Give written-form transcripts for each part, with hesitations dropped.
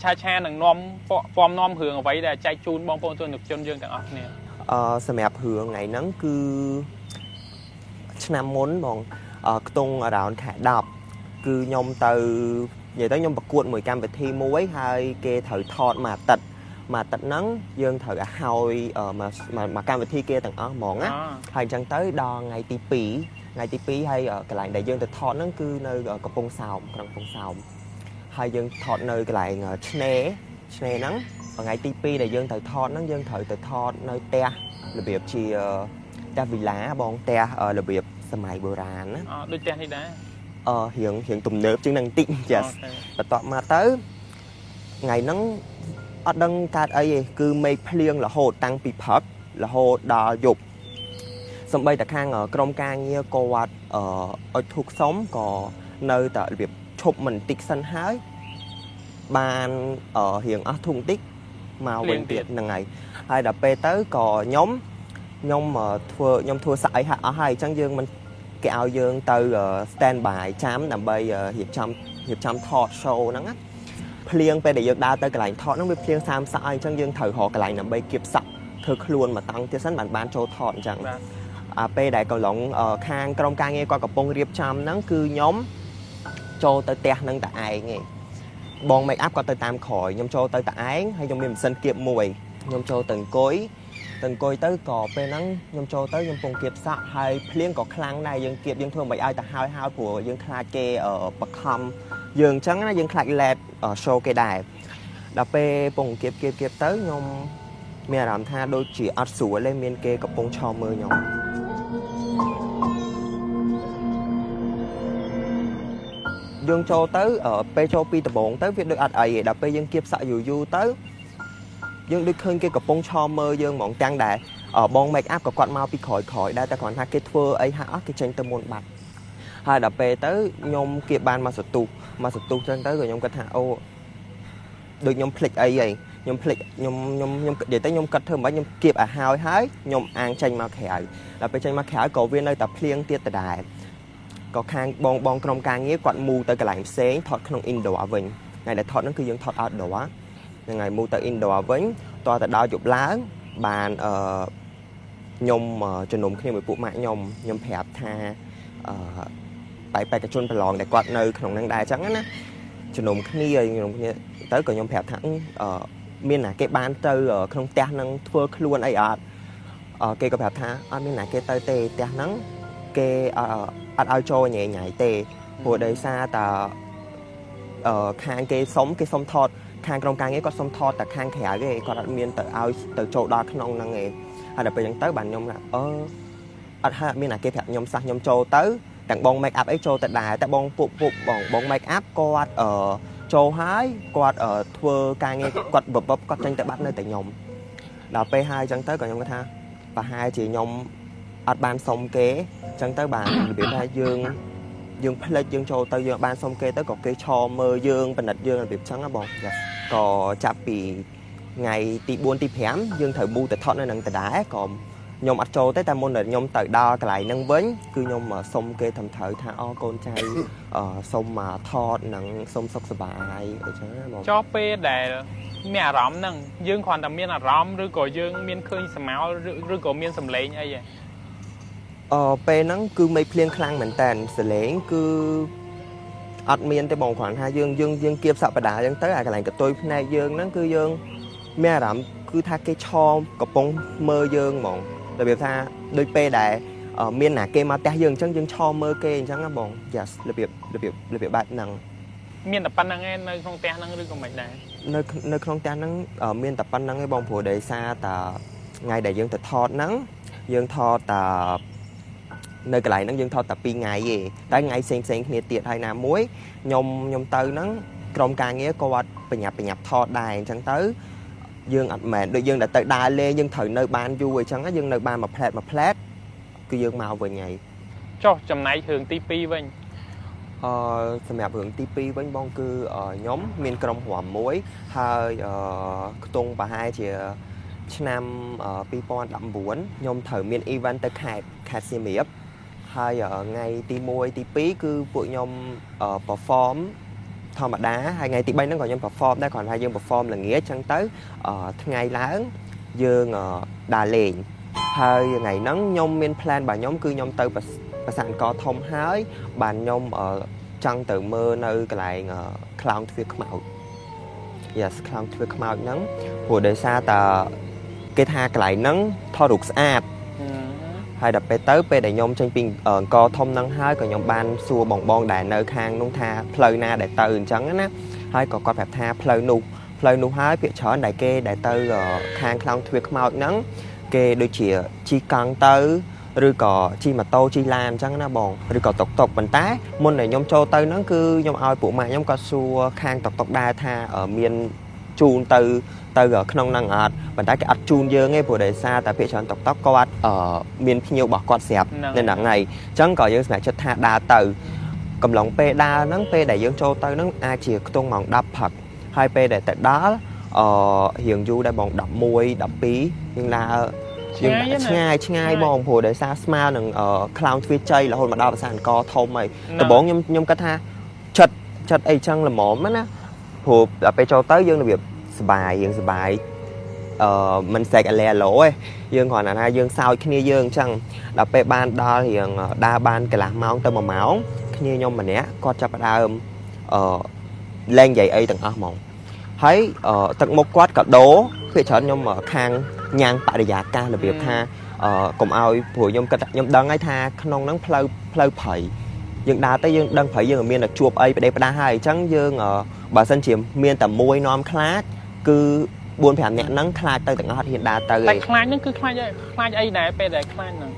ឆាឆានឹងនាំពំនាំរឿងអ្វីដែលចែកជូនបងប្អូនទស្សនិកជនយើងទាំងអស់គ្នា? សម្រាប់រឿងថ្ងៃហ្នឹងគឺឆ្នាំមុនបងខ្ទង់ around ខែ10គឺខ្ញុំទៅនិយាយទៅខ្ញុំប្រកួតមួយកម្មវិធីមួយហើយគេត្រូវថតមួយអាទិត្យមួយអាទិត្យហ្នឹងយើងត្រូវឲ្យហើយមកកម្មវិធីគេទាំងអស់ហ្មងណាហើយអញ្ចឹងទៅដល់ថ្ងៃទី2ថ្ងៃទី2ហើយកន្លែងដែលយើងទៅថតហ្នឹងគឺនៅកំពង់សោមក្រុងកំពង់សោមហើយយើងថតនៅកន្លែងឆ្នេរឆ្នេរហ្នឹងថ្ងៃទី2ដែលយើងត្រូវថតហ្នឹងយើងត្រូវទៅថតនៅផ្ទះរបៀបជាផ្ទះវីឡាបងផ្ទះរបៀបសម័យបុរាណណា។ អដូចផ្ទះនេះដែរ? អឺរៀងរៀងទំនើបជាងនឹងតិច yes។ បន្ទាប់មកទៅថ្ងៃហ្នឹងអត់ដឹងកើតអីទេគឺមេឃភ្លៀងរហូតតាំងពីព្រឹករហូតដល់យប់សំបីតែខាងក្រុមការងារគាត់អុជធូបសុំក៏នៅតែរបៀបឈប់មិនតិចសិនហើយបានរៀងអស់ធូបបន្តិចមកវិញទៀតហ្នឹងហើយហើយដល់ពេលទៅក៏ខ្ញុំខ្ញុំធ្វើខ្ញុំធ្វើសក់អីហាក់អស់ហើយអញ្ចឹងយើងមិនគេឲ្យយើងទៅ stand by ចាំដើម្បីរៀបចំថត show ហ្នឹងណាភ្លៀងពេលដែលយើងដើរទៅកន្លែងថតហ្នឹងវាភ្លៀងសាមសក់ហើយអញ្ចឹងយើងត្រូវរកកន្លែងដើម្បីគៀបសក់ធ្វើខ្លួនមកតង់ទៀតសិនបានបានចូលថតអញ្ចឹងអាពេលដែលកន្លងខាងក្រុមការងារគាត់កំពុងរៀបចំហ្នឹងគឺខ្ញុំចូលទៅផ្ទះហ្នឹងតែឯងឯងបង make up គាត់ទៅតាមក្រោយខ្ញុំចូលទៅតែឯងហើយខ្ញុំមានម៉ាស៊ីនគៀបមួយខ្ញុំចូលទៅអង្គុយទៅអង្គុយទៅក៏ពេលហ្នឹងខ្ញុំចូលទៅខ្ញុំពងគៀបសក់ហើយភ្លៀងក៏ខ្លាំងដែរយើងគៀបយើងធ្វើមិនឲ្យទៅហើយហើយព្រោះយើងខ្លាចគេបខំយើងអញ្ចឹងណាយើងខ្លាច late show គេដែរដល់ពេលពងគៀបគៀបគៀបទៅខ្ញុំមានអារម្មណ៍ថាដូចជាអត់ស្រួលទេមានគេកំពុងឈរមើលខ្ញុំយើងចូលទៅពេលចូលពីដំបងទៅវាដូចអត់អីទេដល់ពេលយើងគៀបសក់យូរយូរទៅយើងដូចឃើញគេកំពុងឈរមើលយើងហ្មងទាំងដែលបង make up ក៏គាត់មកពីក្រោយក្រោយដែរតែគ្រាន់ថាគេធ្វើអីហាក់អស់គេចេញទៅមុនបាត់ហើយដល់ពេលទៅខ្ញុំគៀបបានមកសន្ទុះមកសន្ទុះចឹងទៅក៏ខ្ញុំគិតថាអូដូចខ្ញុំភ្លេចអីហីខ្ញុំភ្លេចខ្ញុំខ្ញុំខ្ញុំនិយាយទៅខ្ញុំគិតធ្វើមិនខ្ញុំគៀបឲ្យហើយហើយខ្ញុំអាងចេញមកក្រៅដល់ពេលចេញមកក្រៅក៏វានៅតែភ្លៀងទៀតដដែលក៏ខាងបងបងក្រុមការងារគាត់មូទៅកន្លែងផ្សេងថតក្នុង indoor វិញថ្ងៃដែលថតហ្នឹងគឺយើងថត outdoor ហ្នឹងហើយមូទៅ indoor វិញតោះទៅដល់យប់ឡើងបានអឺខ្ញុំជំនុំគ្នាមួយពួកម៉ាក់ខ្ញុំខ្ញុំប្រាប់ថាអឺបែបេក្ខជនប្រឡងដែលគាត់នៅក្នុងហ្នឹងដែរអញ្ចឹងណាជំនុំគ្នាជំនុំគ្នាទៅក៏ខ្ញុំប្រាប់ថាអឺមានណាគេបានទៅក្នុងផ្ទះហ្នឹងធ្វើខ្លួនអីអត់គេក៏ប្រាប់ថាអត់មានណាគេទៅទេផ្ទះហ្នឹងគេអត់ឲ្យចូលញ៉ៃញ៉ៃទេព្រោះដោយសារតាអឺខាងគេសុំថតខាងក្រុមការងារគាត់សុំថតតែខាងក្រៅទេគាត់អត់មានទៅឲ្យទៅចូលដល់ក្នុងហ្នឹងឯងហើយដល់ពេលអញ្ចឹងទៅបានខ្ញុំថាអឺអត់ហើយអត់មានអាគេប្រាប់ខ្ញុំសោះខ្ញុំចូលទៅទាំងបង make up អីចូលទៅដែរតែបងពួកពួកបងបង make up គាត់អឺចូលហើយគាត់ធ្វើការងារគាត់បបគាត់ចេញទៅបាត់នៅតែខ្ញុំដល់ពេលហើយអញ្ចឹងទៅក៏ខ្ញុំគាត់ថាប្រហែលជាខ្ញុំអត់បានសុំគេអញ្ចឹងទៅបានរបៀបថាយើងយើងផ្លិចយើងចូលទៅយើងបានសុំគេទៅក៏គេឈរមើលយើងបណិតយើងរបៀបអញ្ចឹងណាបងក៏ចាប់ពីថ្ងៃទី4ទី5យើងត្រូវមូទៅថតនៅនឹងដដែលក៏ខ្ញុំអត់ចូលទេតែមុនដែលខ្ញុំទៅដល់កន្លែងហ្នឹងវិញគឺខ្ញុំសុំគេត្រឹមត្រូវថាអូកូនចៅសុំមកថតនិងសុំសុខសប្បាយអីចឹងណាបង។ ចុះពេលដែលមានអារម្មណ៍ហ្នឹងយើងគ្រាន់តែមានអារម្មណ៍ឬក៏យើងមានឃើញស្រមោលឬក៏មានសម្លេងអីហ៎? អឺពេលហ្នឹងគឺមេឃភ្លៀងខ្លាំងមែនតើសលេងគឺអត់មានទេបងគ្រាន់ថាយើងយើងយើងគៀបសប្តាហ៍អញ្ចឹងទៅអាកន្លែងកតុយភ្នែកយើងហ្នឹងគឺយើងមានអារម្មណ៍គឺថាគេឈរកំពុងមើលយើងហ្មងរបៀបថាដូចពេលដែលមានណាគេមកផ្ទះយើងអញ្ចឹងយើងឈរមើលគេអញ្ចឹងណាបង yes របៀបរបៀបរបៀបបែបហ្នឹង។ មានតែប៉ុណ្្នឹងឯងនៅក្នុងផ្ទះហ្នឹងឬក៏មិនដែរ? នៅនៅក្នុងផ្ទះហ្នឹងមានតែប៉ុណ្្នឹងឯងបងព្រោះដោយសារតាថ្ងៃដែលយើងទៅថតហ្នឹងយើងថតតានៅកន្លែងហ្នឹងយើងថតតែ2ថ្ងៃទេតែថ្ងៃផ្សេងផ្សេងគ្នាទៀតហើយណាមួយខ្ញុំខ្ញុំទៅហ្នឹងក្រុមការងារគាត់បញ្ញាប់បញ្ញាប់ថតដែរអញ្ចឹងទៅយើងអត់មែនដូចយើងដែលទៅដើរលេងយើងត្រូវនៅបានយូរអញ្ចឹងយើងនៅបានមួយផ្លែតមួយផ្លែតគឺយើងមកវិញហើយ។ ចុះចំណែករឿងទី2វិញ? អឺសម្រាប់រឿងទី2វិញបងគឺខ្ញុំមានក្រុមរាំមួយហើយអឺខ្ទង់ប្រហែលជាឆ្នាំ2019ខ្ញុំត្រូវមាន event ទៅខេត្តខេត្តសៀមរាបហើយថ្ងៃទី1ទី2គឺពួកខ្ញុំ perform ធម្មតាហើយថ្ងៃទី3ហ្នឹងក៏ខ្ញុំ perform ដែរគ្រាន់តែយើង perform ល្ងាចចឹងទៅថ្ងៃឡើងយើងដើរលេងហើយថ្ងៃហ្នឹងខ្ញុំមាន plan របស់ខ្ញុំគឺខ្ញុំទៅប្រាសាទអង្គរធំហើយបានខ្ញុំចង់ទៅមើលនៅកន្លែងខ្លោងទ្វារខ្មោច Yes ខ្លោងទ្វារខ្មោចហ្នឹងព្រោះដោយសារតាគេថាកន្លែងហ្នឹងថតរូបស្អាត ហើយដល់ពេលទៅពេលដែលខ្ញុំចេញពីអង្គរធំហ្នឹងហើយក៏ខ្ញុំបានសួរបងបងដែលនៅខាងនោះថាផ្លូវណាដែលទៅអញ្ចឹងណាហើយក៏គាត់ប្រាប់ថាផ្លូវនោះផ្លូវនោះហើយភាគច្រើនដែលគេដែលទៅខាងខ្លោងទ្វារខ្មោចហ្នឹងគេដូចជាជិះកង់ទៅឬក៏ជិះម៉ូតូជិះឡានអញ្ចឹងណាបងឬក៏តុកតុកប៉ុន្តែមុនដែលខ្ញុំចូលទៅហ្នឹងគឺខ្ញុំឲ្យពួកម៉ាក់ខ្ញុំគាត់សួរខាងតុកតុកដែរថាមានជូនទៅទៅក្នុងហ្នឹងអត់ប៉ុន្តែគេអត់ជូនយើងទេព្រោះដោយសារតែភាគច្រើនតុកតុកគាត់មានភ្ញៀវរបស់គាត់ស្រាប់នៅហ្នឹងហើយអញ្ចឹងក៏យើងសម្រេចចិត្តថាដើរទៅកំឡុងពេលដើរហ្នឹងពេលដែលយើងចូលទៅហ្នឹងអាចជាខ្ទង់ម៉ោង10ព្រឹកហើយពេលដែលទៅដល់រៀងយូរដែរបង11 12យើងដើរយើងឆ្ងាយឆ្ងាយបងព្រោះដោយសារស្មើនឹងខ្លោងទ្វារជ័យរហូតមកដល់ប្រាសាទអង្គរធំហើយដំបូងខ្ញុំខ្ញុំគិតថាចិត្តចិត្តអីចឹងល្មមណាព្រោះដល់ពេលចូលទៅយើងរបៀបសបាយយើងសបាយមិនស្រែកអាឡែអាឡូទេយើងគ្រាន់តែថាយើងសើចគ្នាយើងអញ្ចឹងដល់ពេលបានដល់រៀងដើរបានកន្លះម៉ោងទៅ1ម៉ោងគ្នាខ្ញុំម្នាក់គាត់ចាប់ផ្ដើមអឺលែងនិយាយអីទាំងអស់ហ្មងហើយទឹកមុខគាត់ក៏ដូរភាគច្រើនខ្ញុំខាងញ៉ាំងបរិយាកាសរបៀបថាកុំឲ្យព្រោះខ្ញុំគិតខ្ញុំដឹងហើយថាក្នុងហ្នឹងផ្លូវផ្លូវព្រៃយើងដើរទៅយើងដឹងព្រៃយើងមានតែជួបអីផ្ដេសផ្ដាសហើយអញ្ចឹងយើងបើសិនជាមានតែមួយនាំខ្លាចគឺ4 5នាក់ហ្នឹងខ្លាចទៅទាំងអស់អត់ហ៊ានដើរទៅ តែខ្លាចហ្នឹងគឺខ្លាចខ្លាចអីដែរពេលដែលខ្លាចហ្នឹង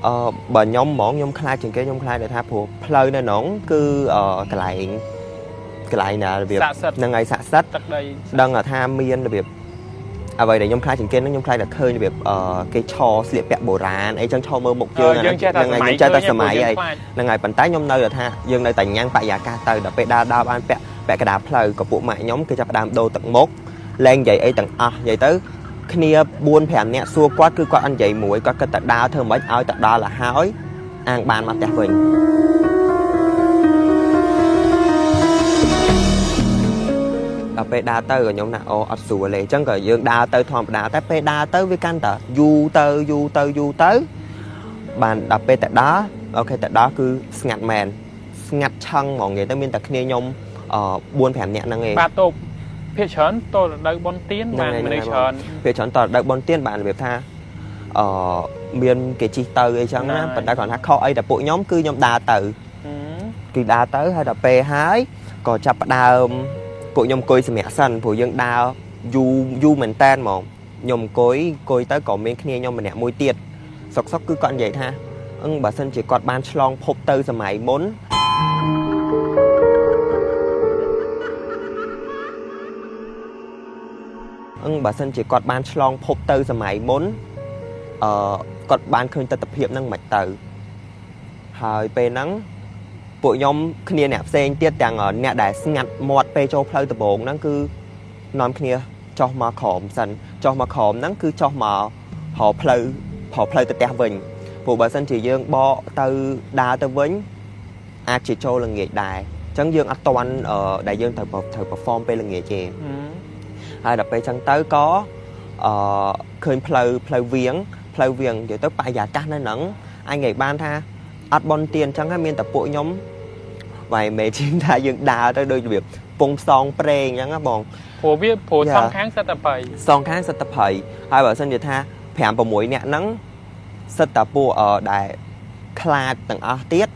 បើខ្ញុំហ្មងខ្ញុំខ្លាចជាងគេខ្ញុំខ្លាចដែលថាព្រោះផ្លូវនៅហ្នឹងគឺកន្លែងកន្លែងណារបៀបហ្នឹងហើយស័ក្តិសិទ្ធិ ទឹកដី ដឹងថាមានរបៀបអ្វីដែលខ្ញុំខ្លាចជាងគេហ្នឹងខ្ញុំខ្លាចតែឃើញរបៀបគេឆស្លៀកពាក់បុរាណអីចឹងឆមើលមុខយើង យើងចេះតែសម័យ ចេះតែសម័យអីហ្នឹងហើយប៉ុន្តែខ្ញុំនៅតែថាយើងនៅតែញ៉ាំងបរិយាកាសទៅដល់ពេលដើរដើរបានពាក់ពាក់កណ្ដាលផ្លូវក៏ពួកម៉ាក់ខ្ញុំគេចាប់ផ្ដើមដូរទឹកមុខលែងនិយាយអីទាំងអស់និយាយទៅគ្នា4 5នាក់សួរគាត់គឺគាត់អត់និយាយមួយគាត់គិតតែដើរធ្វើម៉េចឲ្យតែដល់ទៅហើយអាងបានមកផ្ទះវិញដល់ពេលដើរទៅក៏ខ្ញុំថាអូអត់ស្រួលទេអញ្ចឹងក៏យើងដើរទៅធម្មតាតែពេលដើរទៅវាកាន់តែយូរទៅយូរទៅយូរទៅបានដល់ពេលទៅដល់ OK ទៅដល់គឺស្ងាត់មែនស្ងាត់ឆឹងហ្មងនិយាយទៅមានតែគ្នាខ្ញុំ4 5នាក់ហ្នឹងឯង បាទតូបភាគច្រើនតរដូវបុណ្យទានបានមនុស្សច្រើន ភាគច្រើនតរដូវបុណ្យទានបានរបៀបថាអឺមានគេជិះទៅអីចឹងណាប៉ុន្តែគ្រាន់ថាខុសអីតែពួកខ្ញុំគឺខ្ញុំដើរទៅគឺដើរទៅហើយដល់ពេលហើយក៏ចាប់ផ្ដើមពួកខ្ញុំអង្គុយសម្រាប់សិនព្រោះយើងដើរយូរយូរមែនតែនហ្មងខ្ញុំអង្គុយអង្គុយទៅក៏មានគ្នាខ្ញុំម្នាក់មួយទៀតសុកសុកគឺគាត់និយាយថាអឹងបើសិនជាគាត់បានឆ្លងភពទៅសម័យមុនអឹងបើសិនជាគាត់បានឆ្លងភពទៅសម័យមុនគាត់បានឃើញទស្សនវិជ្ជាហ្នឹងមិនទៅហើយពេលហ្នឹងពួកខ្ញុំគ្នាអ្នកផ្សេងទៀតទាំងអ្នកដែលស្ងាត់មាត់ពេលចូលផ្លូវដំបូងហ្នឹងគឺនាំគ្នាចុះមកក្រោមសិនចុះមកក្រោមហ្នឹងគឺចុះមករកផ្លូវរកផ្លូវទៅផ្ទះវិញព្រោះបើសិនជាយើងបកទៅដើរទៅវិញអាចជាចូលល្ងាចដែរអញ្ចឹងយើងអត់ទាន់ដែលយើងត្រូវត្រូវ perform ពេលល្ងាចទេហើយដល់ពេលអញ្ចឹងទៅក៏ឃើញផ្លូវផ្លូវវៀងផ្លូវវៀងនិយាយទៅបរិយាកាសនៅហ្នឹងអញនិយាយបានថាអត់បនទៀនអញ្ចឹងហើយមានតែពួកខ្ញុំវាយមេជាងថាយើងដើរទៅដូចរបៀបពងផ្សងព្រេងអញ្ចឹងណាបង ព្រោះវាព្រោះសងខាងសិតតែព្រៃ សងខាងសិតតែព្រៃហើយបើសិនជាថា5 6នាក់ហ្នឹងសិតតែពួកដែលខ្លាចទាំងអស់ទៀត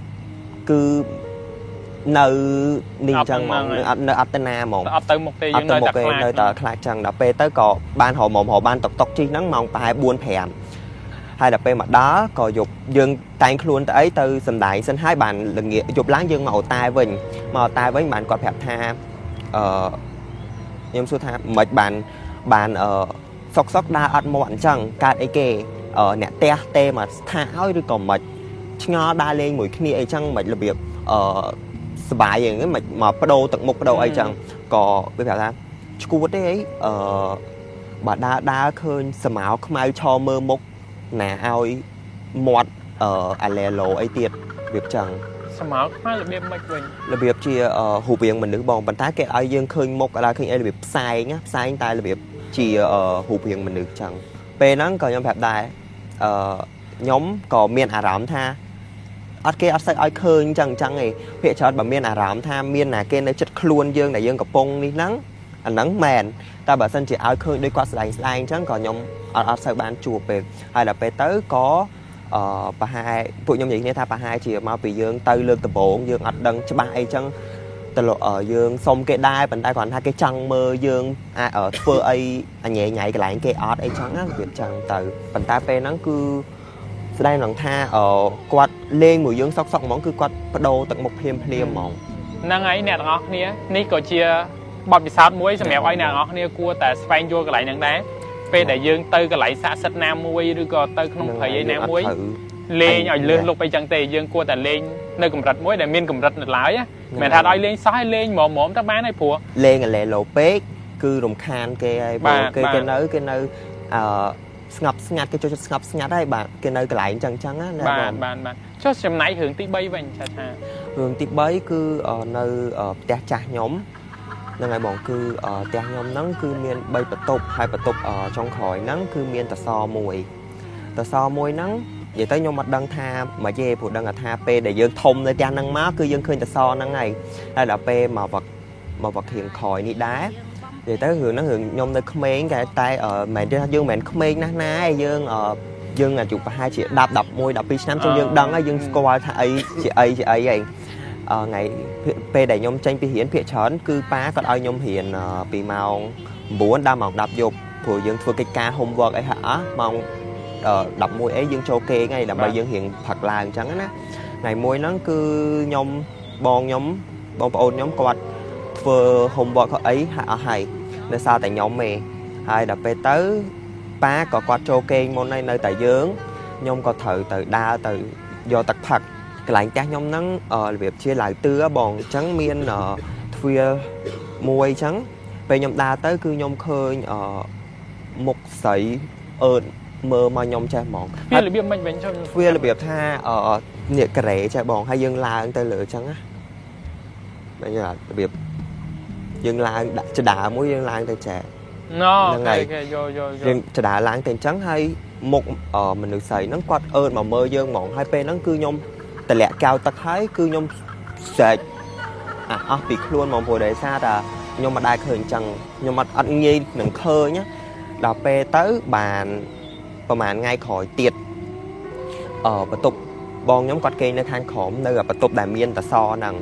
គឺនៅនេះអញ្ចឹងហ្មងអត់នៅអត់ទៅណាហ្មង អត់ទៅមុខទេយើងនៅតែខ្លាច នៅតែខ្លាចចឹងដល់ពេលទៅក៏បានរមរបានតុកតុកជិះហ្នឹងម៉ោងប្រហែល4 5ហើយដល់ពេលមកដល់ក៏យប់យើងតែងខ្លួនទៅអីទៅសំដែងសិនហើយបានល្ងាចយប់ឡើងយើងមកអូតែវិញមកអូតែវិញបានគាត់ប្រាប់ថាអឺខ្ញុំសួរថាមិនបានបានអឺសុកសុកដើរអត់មាត់អញ្ចឹងកើតអីគេអ្នកផ្ទះទេមកស្ថាឲ្យឬក៏មិនឆ្ងល់ដើរលេងមួយគ្នាអីចឹងមិនរបៀបអឺសបាយយ៉ាងហ្នឹងមិនមកបដូរទឹកមុខបដូរអីចឹងក៏វាប្រាប់ថាឈួតទេអីអឺបើដើរដើរឃើញសមោខ្មៅឈរមើលមុខណាឲ្យមាត់អាឡេឡូអីទៀតរបៀបចឹង សមោលខ្មៅរបៀបម៉េចវិញ? របៀបជារូបរាងមនុស្សបងប៉ុន្តែគេឲ្យយើងឃើញមុខអត់ឲ្យឃើញអីរបៀបផ្សែងណាផ្សែងតែរបៀបជារូបរាងមនុស្សចឹងពេលហ្នឹងក៏ខ្ញុំប្រាប់ដែរខ្ញុំក៏មានអារម្មណ៍ថាអត់គេអត់សូវឲ្យឃើញចឹងចឹងឯងភាគច្រើនបើមានអារម្មណ៍ថាមានណាគេនៅចិត្តខ្លួនយើងដែលយើងកំពុងនេះហ្នឹងអាហ្នឹងមែនតែបើសិនជាឲ្យឃើញដូចគាត់ស្ដែងស្ដែងចឹងក៏ខ្ញុំអត់សូវបានជួបទេហើយដល់ពេលទៅក៏ប្រហែលពួកខ្ញុំនិយាយគ្នាថាប្រហែលជាមកពីយើងទៅលើកដំបូងយើងអត់ដឹងច្បាស់អីចឹងទៅលោកយើងសុំគេដែរប៉ុន្តែគ្រាន់ថាគេចង់មើលយើងអាចធ្វើអីអញញ៉ៃកន្លែងគេអត់អីចឹងណារបៀបចឹងទៅប៉ុន្តែពេលហ្នឹងគឺស្ដែងឡើងថាគាត់លេងមួយយើងសុកសុកហ្មងគឺគាត់បដូរទឹកមុខភ្លាមភ្លាមហ្មង ហ្នឹងហើយអ្នកទាំងអស់គ្នានេះក៏ជាបទពិសោធន៍មួយសម្រាប់ឲ្យអ្នកទាំងអស់គ្នាគួរតែស្វែងយល់កន្លែងហ្នឹងដែរពេលដែលយើងទៅកន្លែងស័ក្តិសិទ្ធិណាមួយឬក៏ទៅក្នុងព្រៃឯណាមួយ លេងឲ្យលើសលុបអីចឹងទេយើងគួរតែលេងនៅកម្រិតមួយដែលមានកម្រិតនៅឡើយណាមិនថាឲ្យលេងសោះឲ្យលេងហ្មងហ្មងទៅបានហើយព្រោះ លេងអលេលោពេកគឺរំខានគេហើយ បា ព្រោះគេ ទបាទ គេនៅគេនៅអឺស្ងប់ស្ងាត់គេចូលចិត្តស្ងប់ស្ងាត់ហើយបាទគេនៅកន្លែងចឹងចឹងណាណា បាទ បង បាទបាទចុះចំណែករឿងទី3វិញឆាថា រឿងទី3គឺនៅផ្ទះចាស់ខ្ញុំហ្នឹងហើយបងគឺផ្ទះខ្ញុំហ្នឹងគឺមាន3បន្ទប់ហើយបន្ទប់ចុងក្រោយហ្នឹងគឺមានតសមួយតសមួយហ្នឹងនិយាយទៅខ្ញុំអត់ដឹងថាមកទេព្រោះដឹងថាពេលដែលយើងធំនៅផ្ទះហ្នឹងមកគឺយើងឃើញតសហ្នឹងហើយហើយដល់ពេលមកវឹករៀងក្រោយនេះដែរនិយាយទៅរឿងហ្នឹងរឿងខ្ញុំនៅក្មេងតែតែមិនមែនទេថាយើងមិនមែនក្មេងណាស់ណាឯងយើងយើងអាយុប្រហែលជា10 11 12ឆ្នាំចឹងយើងដឹងហើយយើងស្គាល់ថាអីជាអីជាអីហើយ ថ្ងៃពេលដែលខ្ញុំចេញពីរៀនភាគច្រើនគឺប៉ាគាត់ឲ្យខ្ញុំរៀនពីម៉ោង9ដល់ម៉ោង10យប់ព្រោះយើងធ្វើកិច្ចការ homework អីហើយអស់ម៉ោង11អីយើងចូលគេងហើយដើម្បីយើងរៀនផឹកឡើងអញ្ចឹងណាថ្ងៃមួយហ្នឹងគឺខ្ញុំបងខ្ញុំបងប្អូនខ្ញុំគាត់ធ្វើ homework គាត់អីហើយអស់ហើយនៅសល់តែខ្ញុំទេហើយដល់ពេលទៅប៉ាក៏គាត់ចូលគេងមុនហើយនៅតែយើងខ្ញុំក៏ត្រូវទៅដើរទៅយកទឹកផឹក កន្លែងផ្ទះខ្ញុំហ្នឹងរបៀបជាឡាវទឿបងអញ្ចឹងមានទ្វារមួយអញ្ចឹងពេលខ្ញុំដើរទៅគឺខ្ញុំឃើញមុខស្រីអឺតមើលមកខ្ញុំចេះហ្មង វារបៀបម៉េចវិញចុះ ទ្វាររបៀបថានេះការ៉េចេះបងហើយយើងឡើងទៅលើអញ្ចឹងណាបែររបៀបយើងឡើងដាក់ចដាមួយយើងឡើងទៅចេះ ណូ ហ្នឹងហើយ គេយកយកយក យើងចដាឡើងទៅអញ្ចឹងហើយមុខមនុស្សស្រីហ្នឹងគាត់អើតមកមើលយើងហ្មងហើយពេលហ្នឹងគឺខ្ញុំតម្លាក់កែវទឹកហើយគឺខ្ញុំស្រែកអាអស់ពីខ្លួនហ្មងព្រោះដោយសារតែខ្ញុំមិនដែលឃើញអញ្ចឹងខ្ញុំអត់ងាយនឹងឃើញណាដល់ពេលទៅបានប្រហែលថ្ងៃក្រោយទៀតបន្ទប់បងខ្ញុំគាត់គេងនៅខាងក្រោមនៅបន្ទប់ដែលមានតសហ្នឹង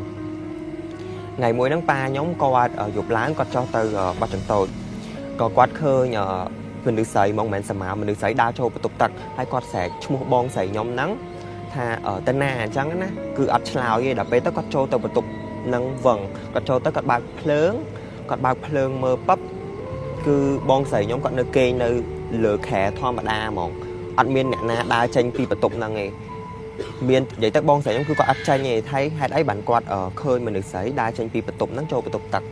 ថ្ងៃមួយហ្នឹងប៉ាខ្ញុំគាត់យប់ឡើងគាត់ចុះទៅបាត់ចង្តូចក៏គាត់ឃើញមនុស្សស្រីហ្មងមិនមែនសមាមនុស្សស្រីដើរចូលបន្ទប់ទឹកហើយគាត់ស្រែកឈ្មោះបងស្រីខ្ញុំហ្នឹងថាទៅណាអញ្ចឹងណាគឺអត់ឆ្លើយទេដល់ពេលទៅគាត់ចូលទៅបន្ទប់ហ្នឹងវឹងគាត់ចូលទៅគាត់បើកភ្លើងគាត់បើកភ្លើងមើលពឹបគឺបងស្រីខ្ញុំគាត់នៅគេងនៅលើគ្រែធម្មតាហ្មងអត់មានអ្នកណាដើរចេញពីបន្ទប់ហ្នឹងទេមាននិយាយទៅបងស្រីខ្ញុំគឺគាត់អត់ចេញទេថៃហេតុអីបានគាត់ឃើញមនុស្សស្រីដើរចេញពីបន្ទប់ហ្នឹងចូលបន្ទប់ទឹក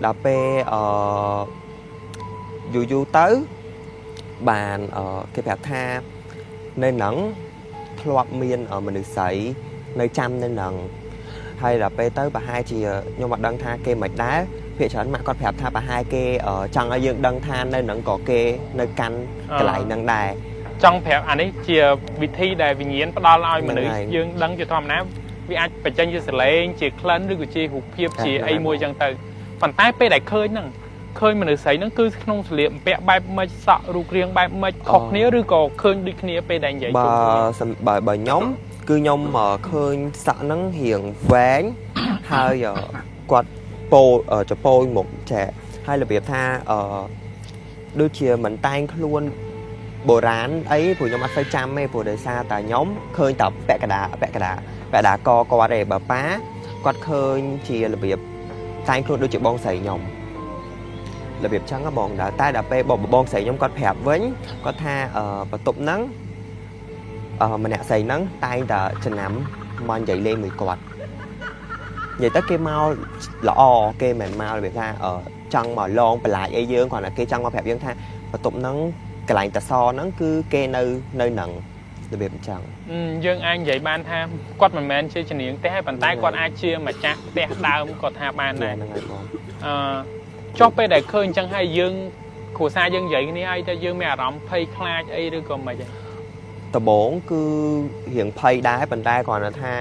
ដល់ពេលយូរយូរទៅបានគេប្រាប់ថានៅហ្នឹងធ្លាប់មានមនុស្សស្រីនៅចាំនៅហ្នឹងហើយដល់ពេលទៅប្រហែលជាខ្ញុំអត់ដឹងថាគេមិនដែរភាគច្រើនម៉ាក់គាត់ប្រាប់ថាប្រហែលគេចង់ឲ្យយើងដឹងថានៅហ្នឹងក៏គេនៅកាន់កន្លែងហ្នឹងដែរ ចង់ប្រាប់អានេះជាវិធីដែលវិញ្ញាណផ្ដល់ឲ្យមនុស្ស ហ្នឹងហើយ យើងដឹងជាធម្មតាវាអាចបញ្ចេញជាសលេងជាក្លិនឬក៏ជារូបភាពជាអីមួយចឹងទៅប៉ុន្តែពេលដែលឃើញហ្នឹងឃើញមនុស្សស្រីហ្នឹងគឺក្នុងស្លៀកបំពាក់បែបម៉េចសក់រូបរាងបែបម៉េចខុសគ្នាឬក៏ឃើញដូចគ្នាពេលដែលនិយាយ បើ ជុំគ្នា សំបើបើខ្ញុំគឺខ្ញុំឃើញសក់ហ្នឹងរៀងវែងហើយគាត់ពោចពោចមុខចែហើយរបៀបថាអឺដូចជាមិនតែងខ្លួនបុរាណអីព្រោះខ្ញុំអត់សូវចាំទេព្រោះដោយសារតែខ្ញុំឃើញតែពាក់កដាពាក់កដាពាក់កដាកគាត់ទេបើប៉ាគាត់ឃើញជារបៀបតែងខ្លួនដូចជាបងស្រីខ្ញុំរបៀបចឹងហ៎បងដែរតែដល់ពេលបងស្រីខ្ញុំគាត់ប្រាប់វិញគាត់ថាបន្ទប់ហ្នឹង ម្នាក់ស្រីហ្នឹងតែងតែចំណាំមកនិយាយលេងមួយគាត់និយាយទៅគេមកល្អគេមិនមែនមករបៀបថាចង់មកលងបន្លាចអីយើងគ្រាន់តែគេចង់មកប្រាប់យើងថាបន្ទប់ហ្នឹងកន្លែងតសហ្នឹងគឺគេនៅនៅហ្នឹង របៀបអញ្ចឹង។ យើងអាចនិយាយបានថាគាត់មិនមែនជាជំនាញផ្ទះទេប៉ុន្តែគាត់អាចជាម្ចាស់ផ្ទះដើមក៏ថាបានដែរ។ ហ្នឹងហើយបង។ ចុះពេលដែលឃើញអញ្ចឹងហើយយើងគ្រួសារយើងនិយាយគ្នាហើយតែយើងមានអារម្មណ៍ភ័យខ្លាចអីឬក៏មិនហី? ដំបូងគឺរៀងភ័យដែរប៉ុន្តែគ្រាន់តែថា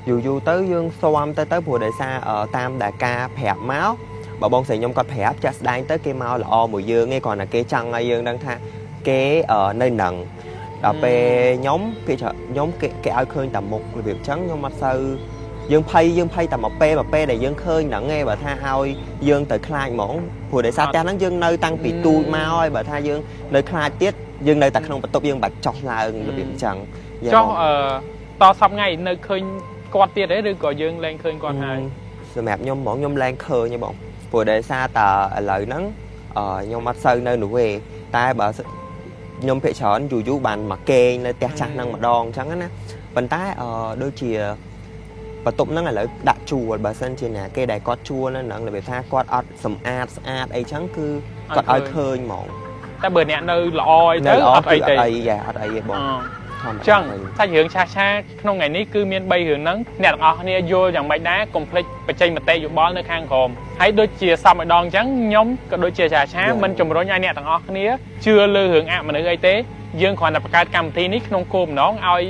យូរយូរទៅយើងស៊ាំទៅទៅព្រោះដោយសារតាមដែលការប្រាប់មកបើបងស្រីខ្ញុំគាត់ប្រាប់ចាក់ស្ដែងទៅគេមកល្អមួយយើងឯងគ្រាន់តែគេចង់ឲ្យយើងដឹងថាគេនៅនឹងដល់ពេលខ្ញុំគេខ្ញុំគេគេឲ្យឃើញតែមុខរបៀបអញ្ចឹងខ្ញុំអត់សូវយើងភ័យយើងភ័យតែមួយពេលមួយពេលដែលយើងឃើញហ្នឹងឯងបើថាឲ្យយើងទៅខ្លាចហ្មងព្រោះដោយសារផ្ទះហ្នឹងយើងនៅតាំងពីទូចមកហើយបើថាយើងនៅខ្លាចទៀតយើងនៅតែក្នុងបន្ទប់យើងបាច់ចោះឡើងរបៀបអញ្ចឹង។ ចុះតសប្ងៃនៅឃើញគាត់ទៀតទេឬក៏យើងលែងឃើញគាត់ហើយ? សម្រាប់ខ្ញុំហ្មងខ្ញុំលែងឃើញទេបងព្រោះដោយសារតើឥឡូវហ្នឹងខ្ញុំអត់សូវនៅនោះទេតែបើខ្ញុំភាគច្រើនយូរយូរបានមកគេងនៅផ្ទះចាស់ហ្នឹងម្ដងអញ្ចឹងណាប៉ុន្តែអឺដូចជាបន្ទប់ហ្នឹងឥឡូវដាក់ជួលបើសិនជាណាគេដែលគាត់ជួលនៅហ្នឹងរបៀបថាគាត់អត់សម្អាតស្អាតអីចឹងគឺគាត់ឲ្យឃើញហ្មង។ តែបើអ្នកនៅល្អអីទៅអត់អីទេ អត់អីយ៉ាអត់អីទេបង។ អញ្ចឹងសាច់រឿងឆាឆាក្នុងថ្ងៃនេះគឺមាន3រឿងហ្នឹងអ្នកទាំងអស់គ្នាយល់យ៉ាងម៉េចដែរកុំភ្លេចបញ្ចេញមតិយោបល់នៅខាងក្រោមហើយដូចជាសពម្ដងអញ្ចឹងខ្ញុំក៏ដូចជាឆាឆាមិនជំរុញឲ្យអ្នកទាំងអស់គ្នាជឿលើរឿងអមនុស្សអីទេយើងគ្រាន់តែបង្កើតកម្មវិធីនេះក្នុងគោលបំណងឲ្យ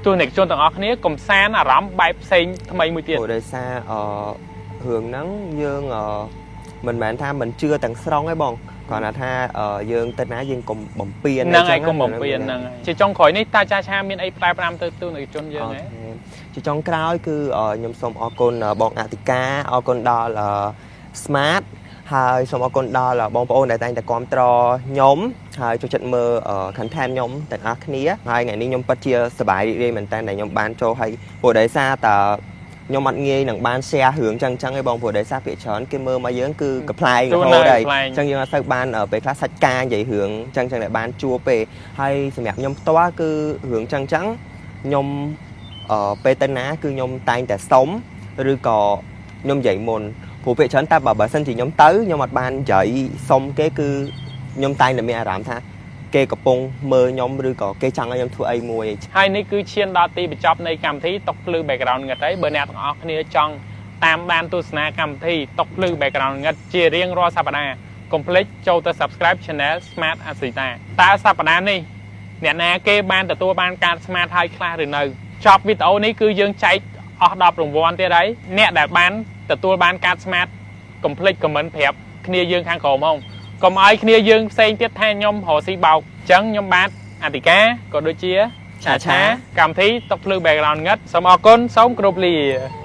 ទស្សនិកជនទាំងអស់គ្នាកំសាន្តអារម្មណ៍បែបផ្សេងថ្មីមួយទៀត។ ព្រោះដោយសាររឿងហ្នឹងយើងមិនមែនថាមិនជឿទាំងស្រុងទេបងគ្រាន់តែថាយើងទៅណាយើងកុំបំពេញ ហ្នឹងហើយកុំបំពេញហ្នឹងហើយជាចុងក្រោយនេះតាចាឆាមានអីផ្លែផ្ដាំទៅទស្សនិកជនយើងហ៎? ជាចុងក្រោយគឺខ្ញុំសូមអរគុណបងអតិកាអរគុណដល់ Smart ហើយសូមអរគុណដល់បងប្អូនដែលតែងតែគាំទ្រខ្ញុំហើយចូលចិត្តមើល content ខ្ញុំទាំងអស់គ្នាហើយថ្ងៃនេះខ្ញុំពិតជាសប្បាយរីករាយមែនតើដែលខ្ញុំបានចូលហើយព្រោះដោយសារតើខ្ញុំអត់ងាយនឹងបាន share រឿងចឹងចឹងឯងបងព្រោះដោយសារភាគច្រើនគេមើលមកយើងគឺកំប្លែងរហូតហើយចឹងយើងអត់សូវបានពេលខ្លះសាច់ការនិយាយរឿងចឹងចឹងដែលបានជួបពេលហើយសម្រាប់ខ្ញុំផ្ទាល់គឺរឿងចឹងចឹងខ្ញុំពេលទៅណាគឺខ្ញុំតែងតែសុំឬក៏ខ្ញុំនិយាយមុនព្រោះភាគច្រើនតែបើសិនជាខ្ញុំទៅខ្ញុំអត់បាននិយាយសុំគេគឺខ្ញុំតែងតែមានអារម្មណ៍ថាគេកំពុងមើលខ្ញុំឬក៏គេចង់ឲ្យខ្ញុំធ្វើអីមួយ។ ហើយនេះគឺឈានដល់ទីបញ្ចប់នៃកម្មវិធីតុភ្លឺ background ងឹតហើយបើអ្នកទាំងអស់គ្នាចង់តាមដានទស្សនាកម្មវិធីតុភ្លឺ background ងឹតជារៀងរាល់សប្តាហ៍កុំភ្លេចចូលទៅ subscribe Channel Smart Asita តើសប្តាហ៍នេះអ្នកណាគេបានទទួលបានការ Smart ហើយខ្លះឬនៅចប់វីដេអូនេះគឺយើងចែកអស់10រង្វាន់ទៀតហើយអ្នកដែលបានទទួលបានកាត Smart កុំភ្លេច comment ប្រាប់គ្នាយើងខាងក្រោមហងកុំឲ្យគ្នាយើងផ្សេងទៀតថាខ្ញុំរកស៊ីបោកអញ្ចឹងខ្ញុំបាទអធិការក៏ដូចជាឆាឆាកម្មវិធីតុភ្លឺ background ងឹតសូមអរគុណសូមគោរពលា។